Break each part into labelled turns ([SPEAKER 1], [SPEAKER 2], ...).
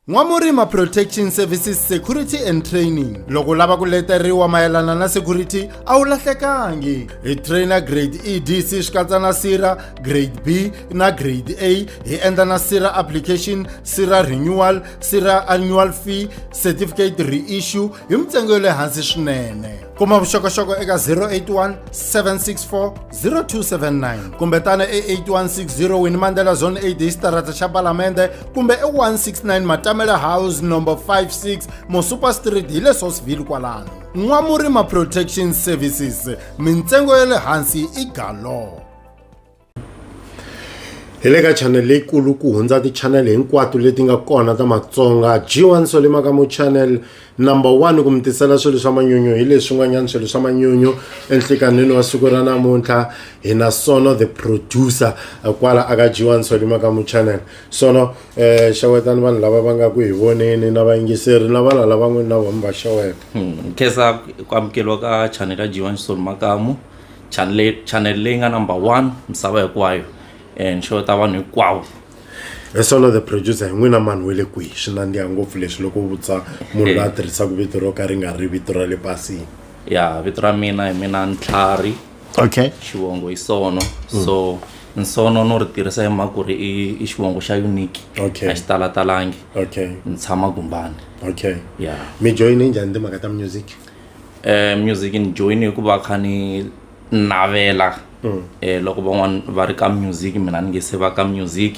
[SPEAKER 1] N'wamurima Protection Services Security and Training. Loko u lava ku leteriwa mayelana na security a wu lahlekangi. Hi trainer grade EDC swi katsa na SIRA grade B na grade A. Hi endla na SIRA application, SIRA renewal, SIRA annual fee, certificate reissue hi mintsengo ya le hansi swinene. Kuma vuxokoxoko eka 081 764 0279 kumbe tana e 8160 Winnie Mandela Zone 8 hi xitarata xa Palamende kumbe e 169 Matamela House number 56 Mosupa Street hi le Saulsville kwalano. N'wamurima Protection Services mintsengo ya le hansi i galo.
[SPEAKER 2] Hi le ka channel leyikulu ku hundza ti-channel hinkwato leti nga kona ta Matsonga G1 Solly Makamu channel number 1 ku mi tisela swilo swa manyunyu hi leswin'wanyana swilo swa manyunyu enhlikanini wa siku ra namuntlha hi na Sono the producer kwala aka G1 Solly Makamu channel Sono eh xewetani vanhu lava va nga ku hi voneni na vayingiseri na vanhu lava n'wini na vona va xeweta
[SPEAKER 3] Khensa ku amukeriwa ka channel ya G1 Solly Makamu channel channel leyi nga number 1 misava hinkwayo and xeweta vanhu hinkwavo.
[SPEAKER 2] Hi Sono the producer hi n'wina mani we le kwihi swi nandziha ngopfu leswi loko u vutisa munhu loyi a tirhisaka vito ro ka ri nga ri vito ra le pasini.
[SPEAKER 3] Ya vito ra mina hi mina Ntlhari.
[SPEAKER 2] Okay.
[SPEAKER 3] Xivongo i Sono. So Nsono no ri tirhisa hi mhaka ku ri i xivongo xa unique.
[SPEAKER 2] Okay.
[SPEAKER 3] A xi talatalangi.
[SPEAKER 2] Okay.
[SPEAKER 3] Ni tshama Gumbani.
[SPEAKER 2] Okay.
[SPEAKER 3] Yeah.
[SPEAKER 2] Mi joyine njhani timhaka ta music?
[SPEAKER 3] Music ni joyine hikuva kha ni navela loko van'wani va ri ka music mina ni nge se va ka music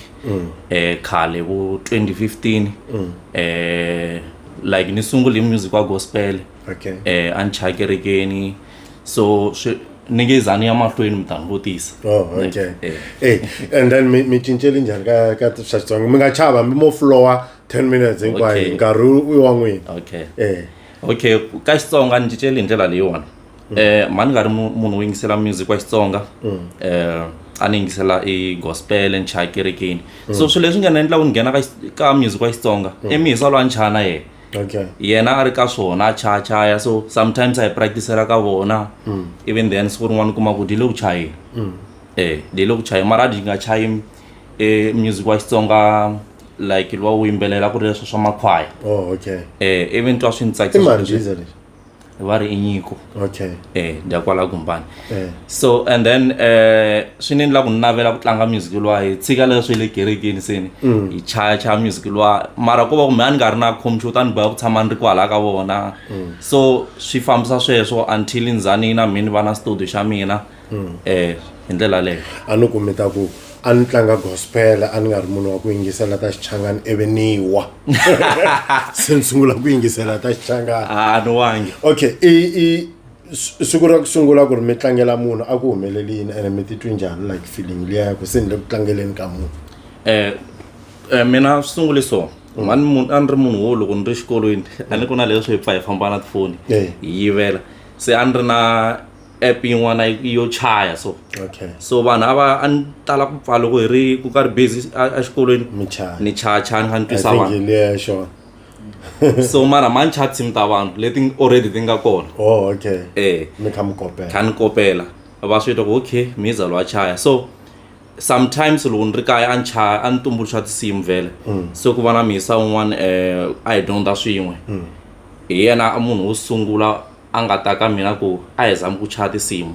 [SPEAKER 3] khale vo 2015 like ni sungule hi music wa gospel
[SPEAKER 2] Okay.
[SPEAKER 3] A ni chaya kerekeni so swi ni nge za ni ya mahlweni mi ta ni vutisa.
[SPEAKER 2] Oh, okay. Eh, and then mi cincele njhani ka swa Xitsonga? Mi nga chava hambi mo flowa 10 minutes hinkwayo nkarhi u wa n'wina.
[SPEAKER 3] Okay.
[SPEAKER 2] Eh.
[SPEAKER 3] Okay, ka Xitsonga ni cincele hi ndlela leyiwani. Mhani nga ri munhu wo yingisela music wa Xitsonga. A ni yingisela i gospel ni chaya kerekeni. So swilo leswi nga ni endla ku ni nghena ka music wa Xitsonga i Mihisa loyi a ni chaya na yena.
[SPEAKER 2] Okay.
[SPEAKER 3] Yena a ri ka swona a chaya chaya so sometimes a hi practice-ela ka vona. Even then siku rin'wana u kuma ku di le ku chayeni. Di le ku chayeni mara a di nga chayi music wa Xitsonga like luwa wo yimbelela ku ri leswi swa makhwaya.
[SPEAKER 2] Oh, okay.
[SPEAKER 3] Even twa swi ni tsakisa
[SPEAKER 2] I mani
[SPEAKER 3] swinene.
[SPEAKER 2] Jiza lexi?
[SPEAKER 3] Va ri i Nyiko.
[SPEAKER 2] Okay.
[SPEAKER 3] Dya kwala Gumbani. So and then swi ni endla ku ni navela ku tlanga music luwa hi tshika leswi le kerekeni se ni hi chaya chaya music luwa mara ko va ku mina ni nga ri na computer ni boheka ku tshama ni ri kwala ka vona. So swi fambisa sweswo until ni za ni na mina ni va na studio xa mina. Hi ndlela leyo.
[SPEAKER 2] A ni ku mi ta ku a ni tlanga gospel a ni nga ri munhu wa ku yingisela ta Xichangani ivi ni wa. Se ni sungula ku yingisela ta Xichangani.
[SPEAKER 3] A ni wangi.
[SPEAKER 2] Okay, i siku ra ku sungula ku ri mi tlangela munhu a ku humeleli yini ene mi titwi njhani like feeling liya ya ku se ni le ku tlangeleni ka munhu?
[SPEAKER 3] Mina swi sungule so. Mhani munhu a ni ri munhu wo loko ni ri xikolweni a ni ku na leswi hi pfa hi famba na tifoni hi yivela. Se a ni ri na app yin'wana yo chaya so.
[SPEAKER 2] Okay.
[SPEAKER 3] So vanhu a va a ni tala ku pfa loko hi ri ku karhi busy a xikolweni.
[SPEAKER 2] Mi chaya.
[SPEAKER 3] Ni chaya chaya ni kha ni twisa
[SPEAKER 2] I think
[SPEAKER 3] vanhu.
[SPEAKER 2] hi liya ya xona.
[SPEAKER 3] So mara ma ni chaya tinsimu ta vanhu leti already ti nga kona.
[SPEAKER 2] Oh, okay. Mi kha mi kopela.
[SPEAKER 3] Kha ni kopela. Va swi twa ku okay, Mhiza loyi a chaya. So sometimes loko ni ri kaya a ni chaya a ni tumbuluxa tinsimu vhele. So ku va na Mhisa un'wana a hi dyondza swin'we. Hi yena munhu wo sungula a nga ta ka mina ku a hi zami ku chaya tinsimu.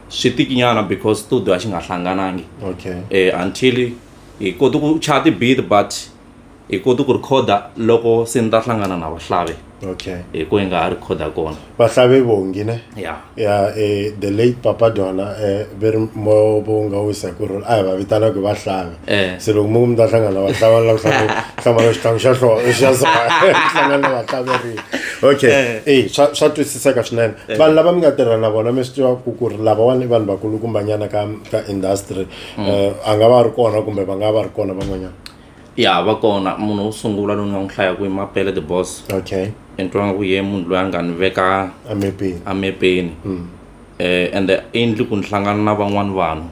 [SPEAKER 3] Swi tikinyana because studio a xi nga hlanganangi.
[SPEAKER 2] Okay.
[SPEAKER 3] Until hi kote ku chaya ti-beat but hi kote ku record-a loko se ni ta hlangana na Vahlave.
[SPEAKER 2] Okay.
[SPEAKER 3] Hi ku hi nga ha record-a kona.
[SPEAKER 2] Vahlave Vongi ne?
[SPEAKER 3] Yeah.
[SPEAKER 2] Yeah, the late Papa Dona ve ri mo vo nga wisa ku ri a hi va vitana ku Vahlave. Se loko mo mi ta hlangana na Vahlave la ku hlamala xitlhangu xa hloko xa so hlangana na Vahlave ri. Okay. Swa twisiseka swinene. Vanhu lava mi nga tirha na vona mi swi tiva ku ri lavawani i vanhu vakulukumbanyana ka industry. A nga va ri kona kumbe va nga va ri kona van'wanyana?
[SPEAKER 3] Ya va kona munhu wo sungula loyi ni nga n'wi hlayaka i Mapele the Boss.
[SPEAKER 2] Okay.
[SPEAKER 3] Ni twa nga ku ye munhu loyi a nga ni veka
[SPEAKER 2] emepeni.
[SPEAKER 3] Emepeni. And endli ku ni hlangana na van'wani vanhu.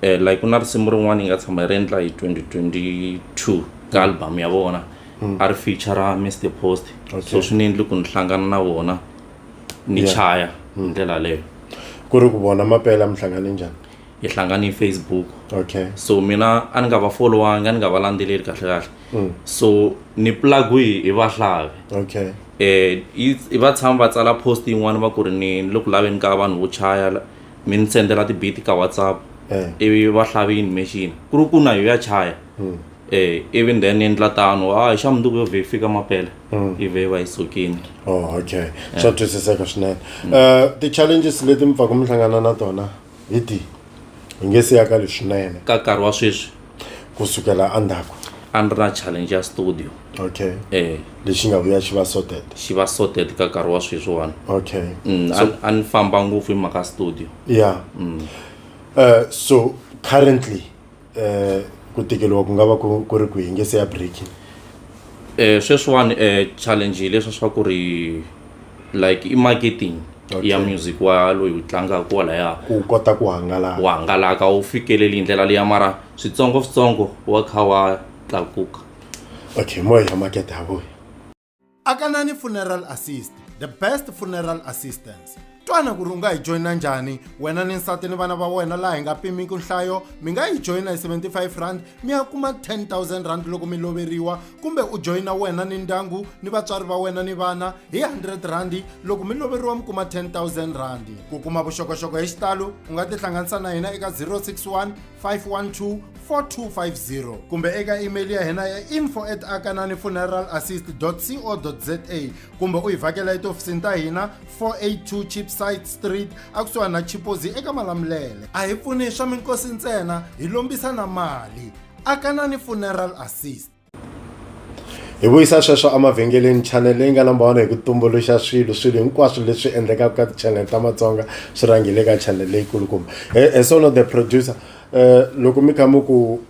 [SPEAKER 3] Like ku na risimu rin'wana yi nga tshama yi ri endla hi 2022 ka album ya vona. A ri feature Mister Post.
[SPEAKER 2] Okay.
[SPEAKER 3] So swi ni endli ku ni hlangana na vona ni chaya hi ndlela leyo.
[SPEAKER 2] Ku ri ku vona Mapele mi hlangane njhani?
[SPEAKER 3] Hi hlangane hi Facebook.
[SPEAKER 2] Okay.
[SPEAKER 3] So mina a ni nga va followangi, a ni nga va landzeleli kahle kahle. So ni plug hi Vahlavi.
[SPEAKER 2] Okay.
[SPEAKER 3] I va tshama va tsala post yin'wana va ku ri ni le ku laveni ka vanhu vo chaya, mi ni sendela ti-beat ka WhatsApp. Ivi Vahlavi yi ni mention ku ri ku na yo ya chaya. Ivi then ni endla tano, a hi xa mundzuku yo vhe yi fika mapele, yi vhe yi va yi sukile.
[SPEAKER 2] Oh, okay, swa twisiseka swinene. Ti-challenges leti mi pfaka mi hlangana na tona hi ti hi nge se ya ka leswinene?
[SPEAKER 3] Ka nkarhi wa sweswi?
[SPEAKER 2] Kusukela endzhaku.
[SPEAKER 3] A ni ri na challenge ya studio.
[SPEAKER 2] Okay. Lexi nga vuya xi va sorted.
[SPEAKER 3] Xi va sorted ka nkarhi wa sweswiwani.
[SPEAKER 2] Okay.
[SPEAKER 3] A ni famba ngopfu hi mhaka studio.
[SPEAKER 2] Yeah. So currently ku tikeliwa ku nga va ku ri kwihi nge se ya breaking?
[SPEAKER 3] Sweswiwani challenge hi leswi swa ku ri like i marketing ya music wa loyi wu tlangaka kwalaya,
[SPEAKER 2] ku kota ku hangalaka,
[SPEAKER 3] wu hangalaka, wu fikeleli hi ndlela liya, mara switsongo switsongo wa kha wa tlakuka.
[SPEAKER 2] Okay, moya ya market ha vuya.
[SPEAKER 1] Akanani Funeral Assist, the best funeral assistance. Twana ku ri u nga hi joyina njhani wena ni nsati ni vana va wena laha hi nga pimiki nhlayo. Mi nga yi joyina hi 75 rand, mi ya kuma 10 000 rand loko mi loveriwa, kumbe u joyina wena ni ndyangu ni vatswari va wena ni vana hi 100 rand, loko mi loveriwa mi kuma 10 000 rand. Ku kuma vuxokoxoko hi xitalo, u nga tihlanganisa na hina eka 061 512 4250 kumbe eka email ya hina ya info@akanani funeral assist co za, kumbe u hi vhakela etihofisini ta hina, 482 Cheapside Street, akusuhani na Chipozi eka Malamulele. A hi pfuni swa minkosi ntsena, hi lombisa na mali. Akanani Funeral Assist.
[SPEAKER 2] Hi vuyisa sweswo emavhengeleni, channel leyi nga number one hi ku tumbuluxa swilo. Swilo hinkwaswo leswi endlekaka ka ti-channel ta Matsonga swi rhangile ka channel leyikulukumba. He Sono the Producer, loko mi kha mi ku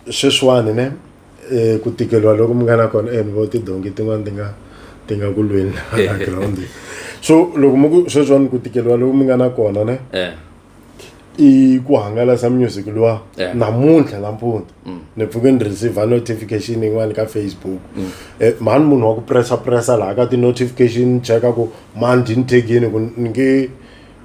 [SPEAKER 2] sweswiwani ne ku tikeliwa loko mi nga na kona, ni vo tidonki tin'wani ti nga ku lweni laha ground. So loko mi ku sweswiwani ku tikeliwa loko mi nga na kona ne i ku hangalasa music luwa. Namuntlha nampundzu ni pfuke ni receive notification yin'wana ka Facebook. Mhani munhu wa ku pressa pressa laha ka ti-notification, cheka ku mani dyi ni tagini, ku ni nge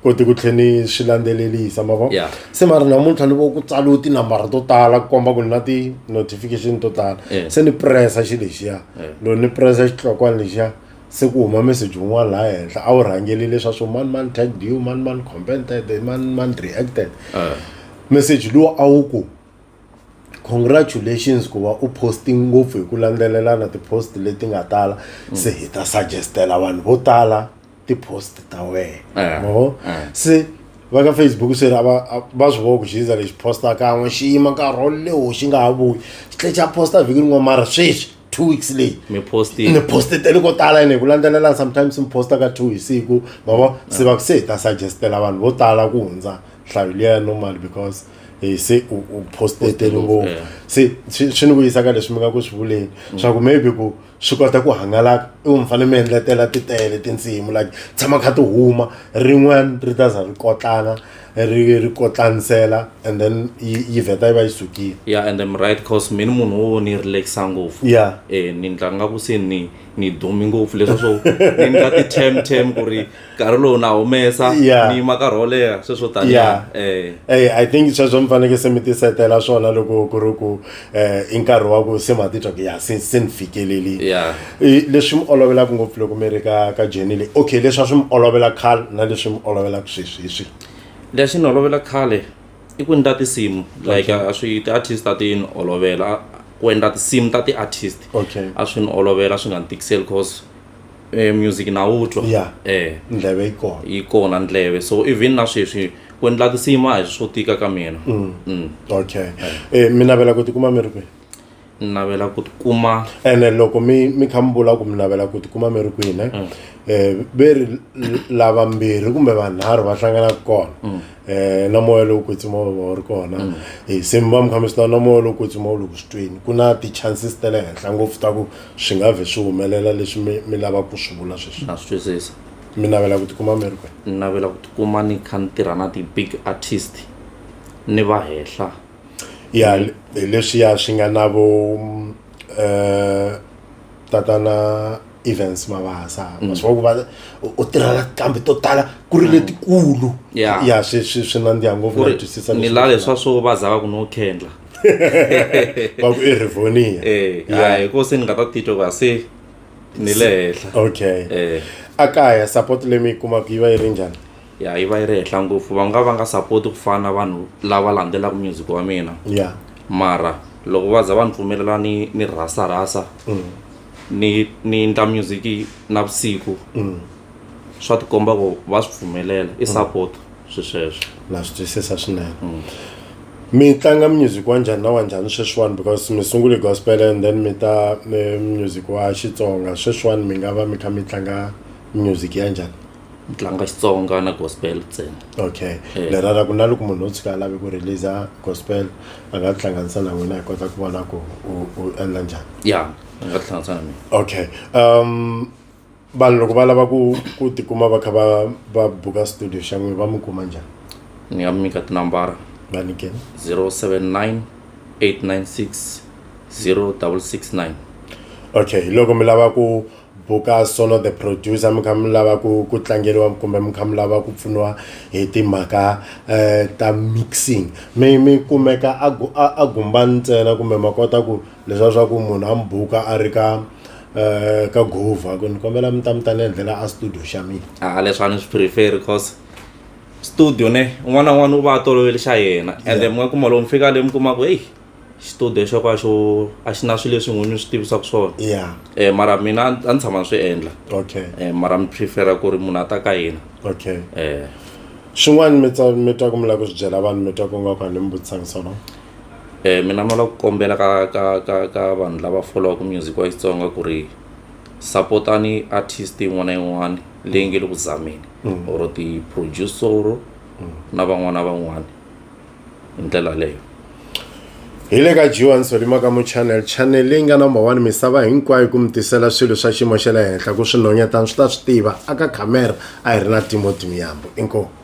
[SPEAKER 2] koti ku tlhe ni swi landzelelisa, ma vo. Se mara namuntlha ni vo ku tsariwe tinambara to tala ku komba ku ni na ti-notification to tala. Se ni pressa xi lexiya. Loko ni pressa xitlokwana lexiya, se ku huma message wun'wana laha henhla, a wu rhangelile swa swo mani mani tagged you, mani mani commented, mani mani reacted. Message lowu a wu ku, "Congratulations ku va u posti ngopfu hi ku landzelelana ti-post leti nga tala, se hi ta suggestela vanhu vo tala ti-post ta wena." Ma vo? Se va ka Facebook se a va swi vona ku xiza lexi posta kan'we, xi yima nkarhi wo leho, xi nga ha vuyi, xi tlhe xa posta vhiki rin'wana, mara sweswi 2 weeks leyi
[SPEAKER 3] mi postile.
[SPEAKER 2] Ni postetele ko tala ene hi ku landzelelana, sometimes ni posta ka two hi siku, ma vo. Se va ku se hi ta suggestela vanhu vo tala ku hundza nhlayo liya ya normal because se u postetele ngopfu. Se swi ni vuyisa ka leswi mi nga ku swi vuleni swa ku maybe ku swi kota ku hangalaka i ku mi fanele mi endletela titele tinsimu, like tshama kha ti huma, rin'wana ri ta za ri kotlana, ri kotlanisela, and then yi vheta yi va yi sukile.
[SPEAKER 3] Yeah, and I'm right, cause mina munhu wo ni relaxa ngopfu. Ni ndla nga ku se ni dumi ngopfu, leswi swo ni endla ti-term term ku ri nkarhi lowu na humesa, ni yima nkarhi wo leha, sweswo taniya.
[SPEAKER 2] Hey, I think sweswo mi fanekele se mi tisetela swona loko ku ri ku i nkarhi wa ku se ma titwa ku ya se ni fikelelile. Leswi mi olovelaka ngopfu loko mi ri ka journey leyi, okay, leswi a swi mi olovela khale na leswi mi olovelaka sweswi hi swihi?
[SPEAKER 3] Lexi ni olovela khale i ku endla tinsimu, like a swi ti-artist a ti ni olovela ku endla tinsimu ta ti-artist. A swi ni olovela, swi nga ni tikiseli, cause music na wu twa.
[SPEAKER 2] Ndleve yi kona.
[SPEAKER 3] Yi kona ndleve, so even na sweswi ku endla tinsimu a hi swo tika ka mina.
[SPEAKER 2] Okay, mi navela ku tikuma mi ri kwihi?
[SPEAKER 3] Ni navela ku tikuma
[SPEAKER 2] Ene loko mi kha mi vula ku mi navela ku tikuma mi ri kwihi ne, ve ri lavambirhi kumbe vanharhu va hlanganaka kona, na moya lowu kwetsima wu va wu ri kona. Se mi va mi kha mi swi tiva na moya lowu kwetsima wu le ku swi tweni, ku na ti-chances ta le henhla ngopfu ta ku swi nga vhe swi humelela leswi mi lavaka ku swi vula sweswi.
[SPEAKER 3] Na swi twisisa.
[SPEAKER 2] Mi navela ku tikuma mi ri kwihi?
[SPEAKER 3] Ni navela ku tikuma ni kha ni tirha na ti-big artist, ni va hehla.
[SPEAKER 2] Ya, hi leswiya swi nga na vo tatana. Evans Mabasa ma swi ku va u tirha na tinqambi to tala ku ri letikulu
[SPEAKER 3] Yeah.
[SPEAKER 2] ya swi swi swi nandziha ngopfu na twisisa
[SPEAKER 3] ni la leswa swo va za va ku no khendla
[SPEAKER 2] va ku i rivonia
[SPEAKER 3] eh hayi ko se ni nga ta titwa ku se ni le henhla
[SPEAKER 2] okay
[SPEAKER 3] eh
[SPEAKER 2] a kaya support leyi mi yi kumaka yi va yi ri njhani
[SPEAKER 3] ya yi va yi ri henhla ngopfu va nga va nga support ku fana na vanhu lava landzelaka music wa mina
[SPEAKER 2] ya
[SPEAKER 3] mara loko va za va ni pfumelela ni ni rhasa rhasa ni ni endla music navusiku swa tikomba ku va swi pfumelela i support swi sweswo
[SPEAKER 2] na swi twisisa swinene mi tlanga music wa njhani na wa njhani sweswiwani because mi sungule gospel and then mi ta music wa Xitsonga sweswiwani mi nga va mi kha mi tlanga music ya njhani
[SPEAKER 3] ni tlanga Xitsonga na gospel ntsena
[SPEAKER 2] okay lera ra ku na loko munhu o tshuka a lave ku release gospel a nga tihlanganisa na n'wina hi kota ku vona ku u u endla njhani
[SPEAKER 3] ya a nga tihlanganisa na mina
[SPEAKER 2] okay vanhu loko va lava ku ku tikuma va kha va va buka studio xa n'wina va mi kuma njhani
[SPEAKER 3] ni nga mi nyika tinambara
[SPEAKER 2] va nyikeni
[SPEAKER 3] 079 896 0669
[SPEAKER 2] okay loko mi lava ku buka Sono the producer mi kha mi lava ku ku tlangeriwa kumbe mi kha mi lava ku pfuniwa hi timhaka ta mixing mi mi kumeka a a Gumbani ntsena kumbe ma kota ku leswiya swa ku munhu a mi buka a ri ka ka Gova ku ni kombela mi ta mi ta ni endlela a studio xa mina.
[SPEAKER 3] A leswi a ni swi prefer cause studio ne un'wana na un'wana u va a tolovele xa yena ende mi nga kuma loko mi fika le mi kuma ku heyi xitudio xo ka xo a xi na swilo leswi n'wini mi swi tivisaka swona
[SPEAKER 2] yeah
[SPEAKER 3] mara mina a ni tshama ni swi endla
[SPEAKER 2] okay
[SPEAKER 3] mara mi prefera ku ri munhu a ta ka hina
[SPEAKER 2] okay xin'wana mi twa mi twa ku mi lava ku swi byela vanhu mi twa ku nga ku a ni mi vutisanga swona
[SPEAKER 3] Mina no lava ku kombela ka ka ka ka vanhu lava folowaka music wa Xitsonga ku ri sapotani artist yin'wana na yin'wana leyi nge le ku zameni or ti-producer na van'wana na van'wana hi ndlela leyo.
[SPEAKER 2] Hi le ka G1 Solly Makamu Channel, channel leyi nga number 1 misava hinkwayo ku mi tisela swilo swa xiyimo xa le henhla ku swi nonyetana swi ta swi tiva aka khamera a hi ri na Timothy Miyambo inkomu.